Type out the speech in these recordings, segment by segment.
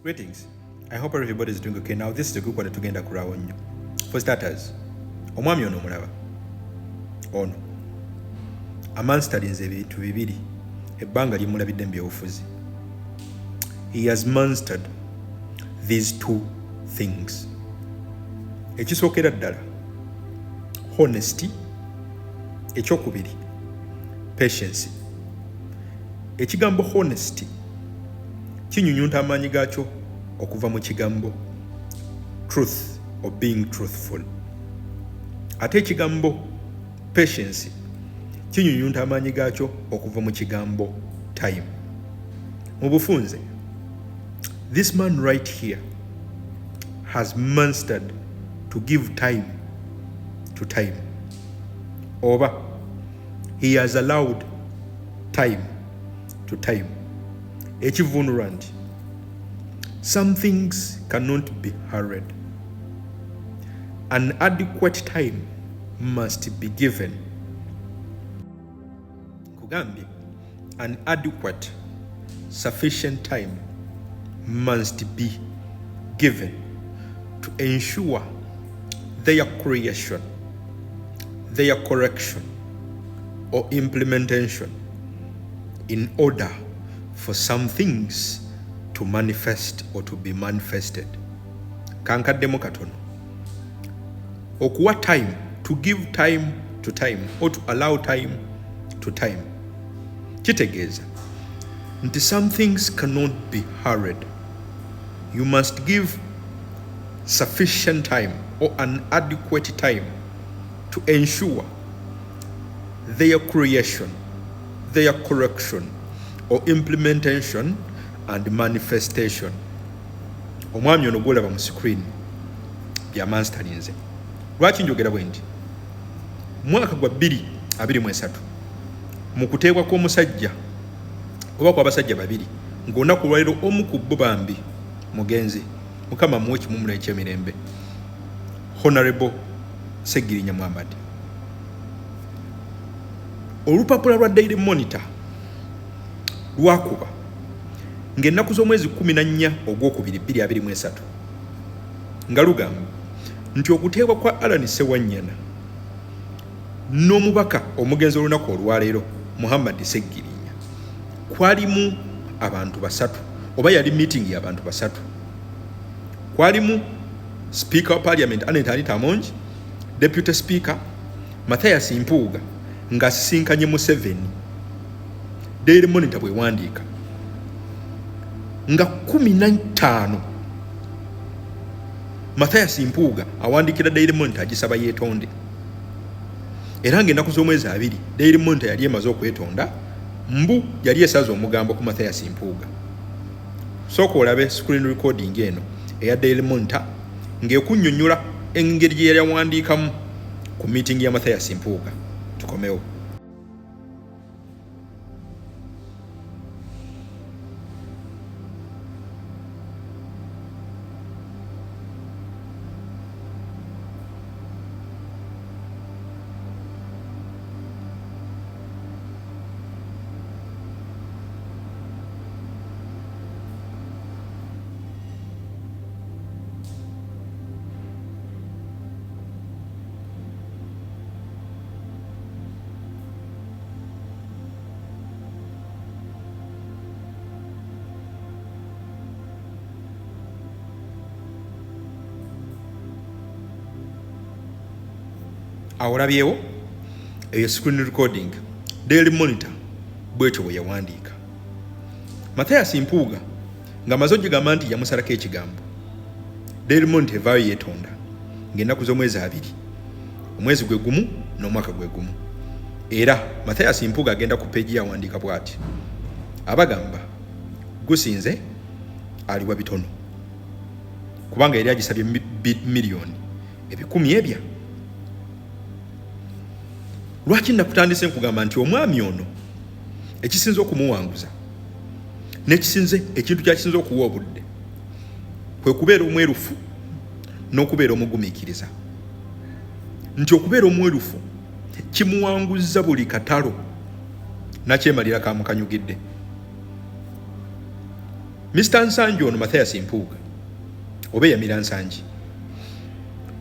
Greetings. I hope everybody is doing okay. Now this is the group what tugenda kulwawo nnyo. For starters, omwami ono omulaba ono amanstalinze ebintu bibiri ebbanga lyemulabidde mu byobufuzi. He has mastered these two things. Ekisookera ddala honesty, ekyokubiri patience. Ekigambo honesty kinyunyunta amaanyi gaakyo okuva mu kigambo truth or being truthful, ate ekigambo patience kinyunyunta amaanyi gaakyo okuva mu kigambo time. Mu bufunze, this man right here has mastered to give time to time, oba he has allowed time to time. Ekivunulwa nti some things cannot be hurried, an adequate time must be given. Nkugambye, an adequate sufficient time must be given to ensure their creation, their correction or implementation in order for some things to manifest or to be manifested. Kankaddemu katono. Okuwa time, to give time to time or to allow time to time, kitegeeza nti some things cannot be hurried. You must give sufficient time or an adequate time to ensure their creation, their correction or implementation and manifestation. Omwami ono gwolaba mu screen byamanstalinze. Lwaki njogera bwe nti? Mwaka gwa 2023, mu kuteebwa kw'omusajja oba kw'abasajja babiri, ng'olunaku olwaleero omu ku bo bambi mugenzi, Mukama muwe ekimumulo eky'emirembe, Honorable Ssegirinya Muhammad, olupapula lwa Daily Monitor lwakuba ng'ennaku z'omwezi 14 ogwokubiri 2023 nga lugamba nti okuteebwa kwa Allan Ssewanyana n'omubaka omugenzi olunaku olwaleero Muhammad Ssegirinya kwalimu abantu basatu, oba yali meeting y'abantu basatu. Kwalimu Speaker wa Parliament Annet Anita Among, Deputy Speaker Mathias Mpuuga ng'asisinkanye Museveni. Daily Monitor bwewandiika nga 15 Mathias Mpuuga awandiikira Daily Monitor agisaba yeetonde, era ng'ennaku z'omwezi 2 Daily Monitor yali emaze okwetonda, mbu yali esaze omugambo ku Mathias Mpuuga. Sooka olabe screen recording eno eya Daily Monitor ng'ekunnyonnyola engeri gye yali awandiikamu ku meeting ya Mathias Mpuuga. Tukomewo. Awo olabyewo eyo screen recording. Daily Monitor bwetyo bwe yawandiika. Mathias Mpuuga ng'amaze ogigamba nti yamusalako ekigambo, Daily Monitor evaayo yeetonda ng'ennaku z'omwezi 2, omwezi gwe gumu n'omwaka gwe gumu. Era Mathias Mpuuga agenda ku peegi yawandiika bw'ati, abagamba gusinze aliwa bitono, kubanga yali agisabye miliyoni ebikumi ebya. Lwaki nakutandise nkugamba nti omwami ono ekisinze okumuwanguza n'ekisinze ekintu kyakisinze okuwa obudde kwe kubeera omwerufu n'okubeera omugumiikiriza, nti okubeera omwerufu kimuwanguza buli katalo nakyemalira kamukanyugidde. Mr Nsangi ono, Mathias Mpuuga oba eyamira Nsangi,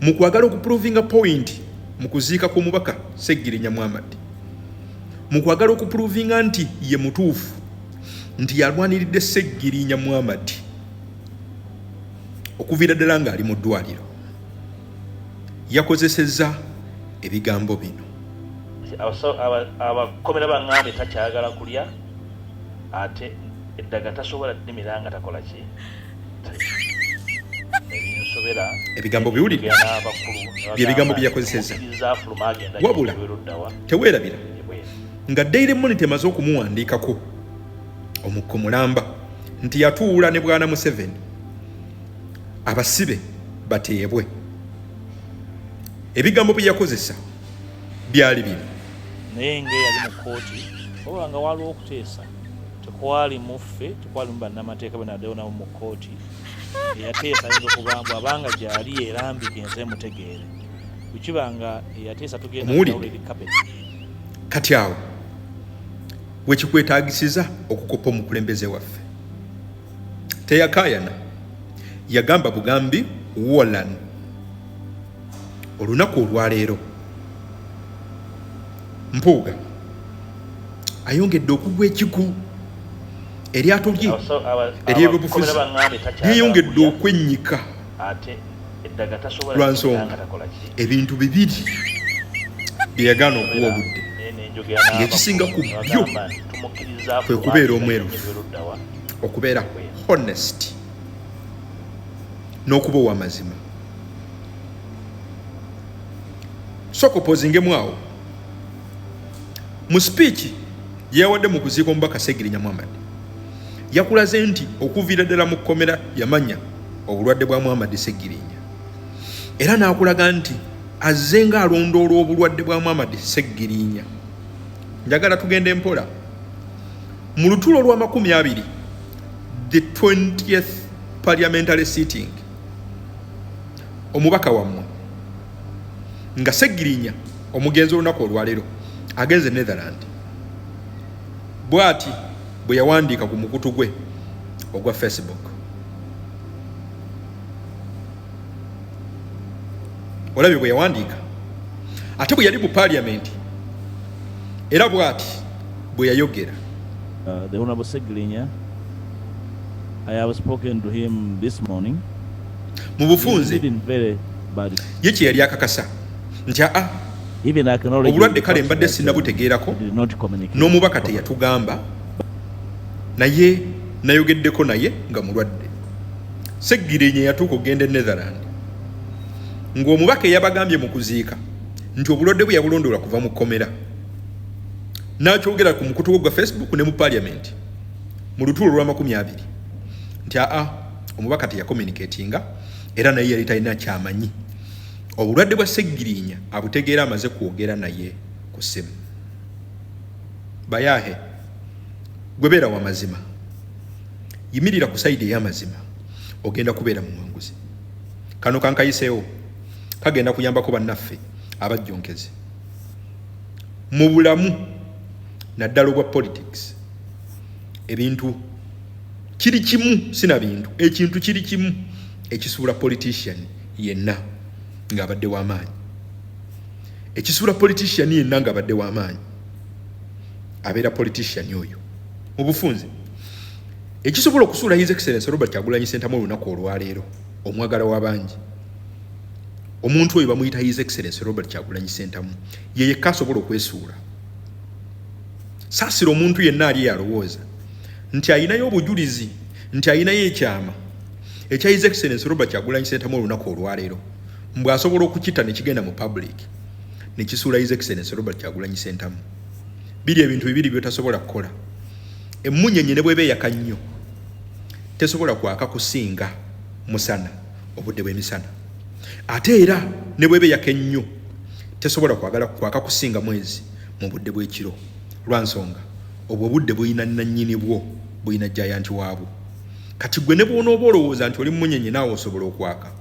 mu kwagala okuprovinga point mu kuziika kw'omubaka Ssegirinya Muhammad, mu kwagala okuprovinga nti ye mutuufu, nti yalwaniridde Ssegirinya Muhammad okuviira ddala ng'ali mu ddwaliro, yakozesezza ebigambo bino. Abakomera baŋŋambye takyayagala kulya, ate eddagala tasobola ddimira nga takola ki ebinsobera. Ebigambo biwulire, byebigambo byeyakozesezza. Wabula teweerabira nga Daily Monitor emaze okumuwandiikako omukko mulamba nti yatuula ne Bwana Museveni abasibe bateebwe. Ebigambo bye yakozesa byali bino. Naye ng'eyali mu kkooti, wabula nga waliwo okuteesa, tekwali mu ffe, tekwalimu bannamateeka be naddeyo nabo mu kkooti. Eyateesa ayinza okuba bw'abanga gyali yeerambika ensi emutegeere. Bwe kiba nga eyateesa tugenda Omuwulidde? red carpet. Kati awo wekikwetagisiza okukopa omukulembeze waffe. Teyakaayana, yagamba bugambi Wolan olunaku olwaleero Mpuuga ayongedde okugwa ekigu, eryato lye eryebyobufuzi Abakomera baŋŋambye takyayagala lyeyongedde kulya, okwennyika ate eddagala tasobola lwa ddimira nsonga nga takola ki ebintu bibiri bye yagaana okuwa ebinsobera. obudde, Naye ne njogera ng'ekisinga n'abakulu ku ne byo bagamba nti tumukkiriza kwe afuluma kubeera agenda omwerufu, ebweruddawa okubeera ebweru. honest n'okuba ow'amazima. Sooka opozingemu awo. Mu speech gye yawadde mu kuziika omubaka Ssegirinya Muhammad, yakulaze nti okuviira ddala mu kkomera yamanya obulwadde bwa Muhammad Ssegirinya, era n'akulaga nti azze ng'alondoola obulwadde bwa Muhammad Ssegirinya. Njagala tugende mpola. Mu lutuulo lwa 20, the 20th parliamentary sitting, omubaka wammwe nga Ssegirinya omugenzi olunaku olwaleero agenze Netherland, bw'ati bwe yawandiika ku mukutu gwe ogwa Facebook. Olabye bwe yawandiika. Ate bwe yali mu parliament, era bw'ati bwe yayogera. The Honorable Segirinya, I have spoken to him this morning. Mu He's bufunze, in very bad. ye kye yali akakasa nti aa, Even acknowledging obulwadde the kale fact mbadde that sinnabutegeerako, he did not communicate n'omubaka properly. teyatugamba, naye nayogeddeko naye nga mulwadde. Segirinya yatuuka okugenda e Netherland ng'omubaka eyabagambye mu kuziika nti obulwadde bwe yabulondoola kuva mu kkomera, n'akyogera ku mukutu gwe gwa Facebook ne mu parliament mu lutuulo lwa 20 nti aa, omubaka teyacommunicatinga, era naye yali talina kyamanyi, obulwadde bwa Segirinya abutegeera amaze kwogera naye ku ssimu. Bayahe gwe beera wa mazima, yimirira ku side ey'amazima, ogenda kubeera muwanguzi. Kano kankayiseewo kagenda kuyambako bannaffe abajjonkezi mu bulamu, naddala obwa politics. Ebintu kiri kimu, sina bintu, ekintu kiri kimu ekisuula politician yenna ng'abadde w'amaanyi, ekisuula politician yenna ng'abadde w'amaanyi, abeera politician oyo mu bufunze, ekisobola okusuula His Excellence Robert Kyagulanyi Ssentamu olunaku olwaleero, omwagala w'abangi, omuntu oyo bamuyita His Excellence Robert Kyagulanyi Ssentamu, ye yekka asobola okwesuula. Saasira omuntu yenna ali alowooza nti ayinayo obujulizi, nti ayinayo ekyama ekya His Excellence Robert Kyagulanyi Ssentamu olunaku olwaleero, mbwe asobola okukita ne kigenda mu public ne kisuula His Excellence Robert Kyagulanyi Ssentamu. Biri ebintu bibiri byotasobola kukola. Emmunyenye ne bweba eyaka nnyo tesobola kwaka kusinga musana obudde bw'emisana, ate era ne bweba eyaka ennyo tesobola kwagala kwaka kusinga mwezi mu budde bw'ekiro, lwa nsonga obwo obudde bulina nannyini bwo, bulina giant waabwo. Kati gwe ne bw'onooba olowooza nti oli mmunyenye naawe osobola okwaka,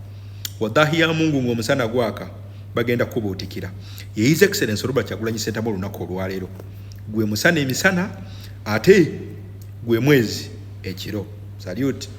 wadahi ya Mungu, ng'omusana gwaka bagenda kukubuutikira. Ye His Excellence Robert Kyagulanyi Ssentamu olunaku olwaleero gwe musana emisana, ate gwe mwezi ekiro. Salute.